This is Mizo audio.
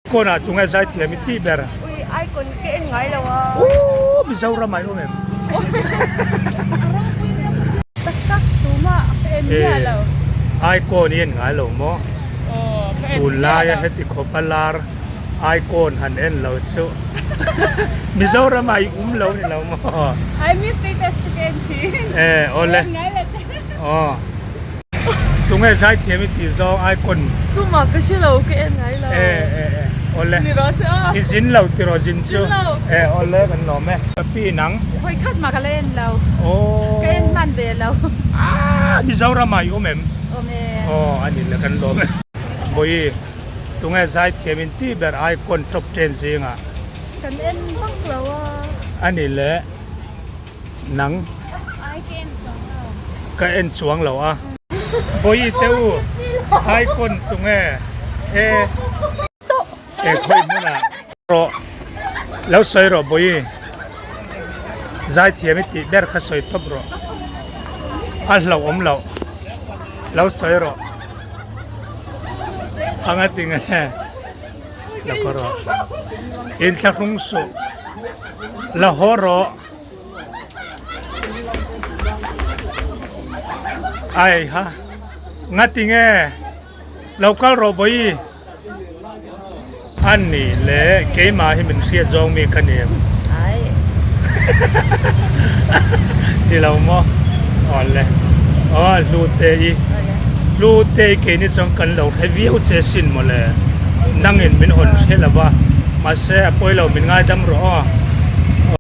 Icon ah tunge zaithiam i tih ber? Ui icon ka en ngai lo a. Ooh Mizoram ah i awm em? Tak tak tumah ka en miah lo. Icon i en ngai lo maw? Tunlaia heti khawp a lar icon han en lo chu Mizoram ah i um lo ni lo maw? I miss status chu ka en thin. Eh awle. En ngai lo che. Aw. Tunge zaithiam i tih zawng icon. Tumah ka hre lo ka en ngai lo. Eh eh eh awle. Ni rawh se aw. I zin lo tiraw zin chu. Zin lo. Eh awle kan lawm e. Ka pi nang. Hawi khat mah ka la en lo. Aw. Ka en hman ve lo. Aaa Mizoram ah i awm em? Awm e. Aw a ni le kan lawm e. Bawihi tunge zaithiam in tih ber icon top ten zingah. Kan en vak lo a. A ni le. Nang. Ai ka en chuang lo. Ka en chuang lo a. Bawihi te u icon tunge e e khawi hmunah rawh lo sawi rawh Bawihi zaithiam i tih ber kha sawi tawp rawh a hlauh awm loh lo sawi rawh anga tinge lo khaw rawh inthlahrung suh. La haw rawh. Ai ha. Ngati nge? Lo kal rawh bawi. An ni le keimah hi min hriat zawng mi ka ni em? Ai. Ni lo maw? Aw le. Aw hlu te i. Hlu te i keini chuan kan lo hre viau che sin maw le. Nangin min hawn hre lo va. Mahse a pawi lo min ngaidam rawh aw.